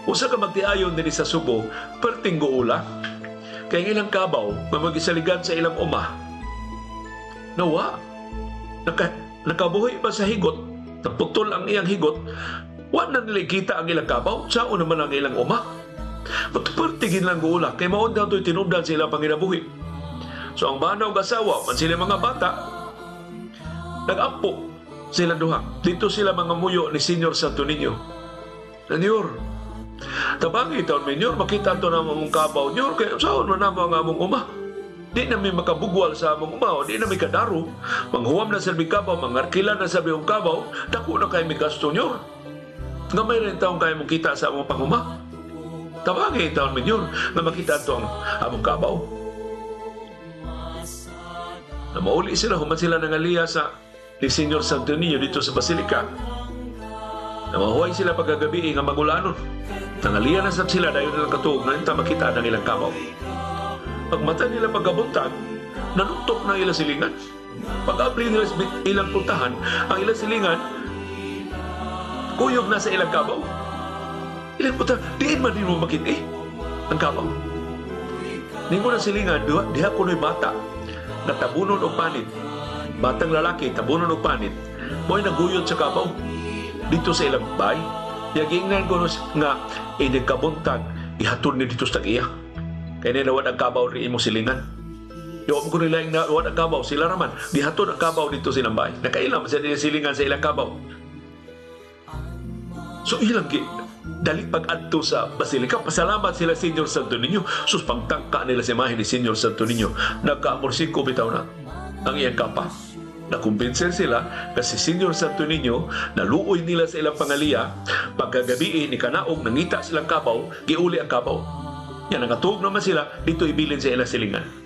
Usa ka magtiayon dinhi sa Subo, perting guula. Kay ang ilang kabaw nga magisaligan sa ilang uma. Nawa. Nakabuhi pa sa higot, naputol ang iyang higot, wa na nila kita ang ilang kabaw, sao naman ang ilang uma. But perti lang guula, kay mao daw to'y tinubdan sa ilang panginabuhi. So ang bana ug asawa, man sila mga bata, nag-ampo sila duha. Dito sila mga muyo ni Senior Santo Niño. Senyor, tabangi taon mi, Nyor, makita to na among kabaw, Nyor, kay saan man namo ang among uma. Di na mi makabugwal sa among uma, o di na mi kadaro. Manghuwam na sa mi kabaw, mangarkila na sa mi kabaw, dako na kay mi gasto, Nyor. Nga may rin taong kaya mong kita sa among panguma. Tabangi taon mi, Nyor, nga makita to ang among kabaw. Na mauli sila, human sila nangaliya sa ni Senyor Santo Niño dito sa Basilika. Na mahuway sila pagkagabi nga magulanon. Nangaliya na sab sila dayon nilang katuog nga inta makita ang ilang kabaw. Pagmata nila pagkabuntag, nanuntok na ilang silingan. Pag-abli nila sa ilang pultahan, ang ilang silingan, kuyog na sa ilang kabaw. Ilang pultahan, diin man din mo makita ang kabaw. Ningon ang silingan, diha kuno'y bata, natabunon og panit. Batang lalaki, tabunon og panit, mo'y naguyod sa kabaw. Dito sa ilang bay, yagingnan ko nga inig kabuntag, ihatod ni dito sa tag-iya. Kaya nila ang kabaw rin imong silingan. Yung ko nila yung ang kabaw, sila raman, dihatod ang kabaw dito sa ilang bay. Nakailam sa nila silingan sa ilang kabaw. So ilang dali pag-adto sa Basilika. Pasalamat sila Senyor Santo Niño. Sus, pangtangka nila sa imahe ni Senyor Santo Niño. Nagkaamorsiko bitaw na ang iyang kapa. Nakumbinser sila kasi Senyor Santo Niño, naluoy nila sa ilang pangaliya, pagkagabi ni kanaog, nangita silang kabaw, giuli ang kabaw. Yan, nangatuog naman sila, dito ibilin sa ilang silingan.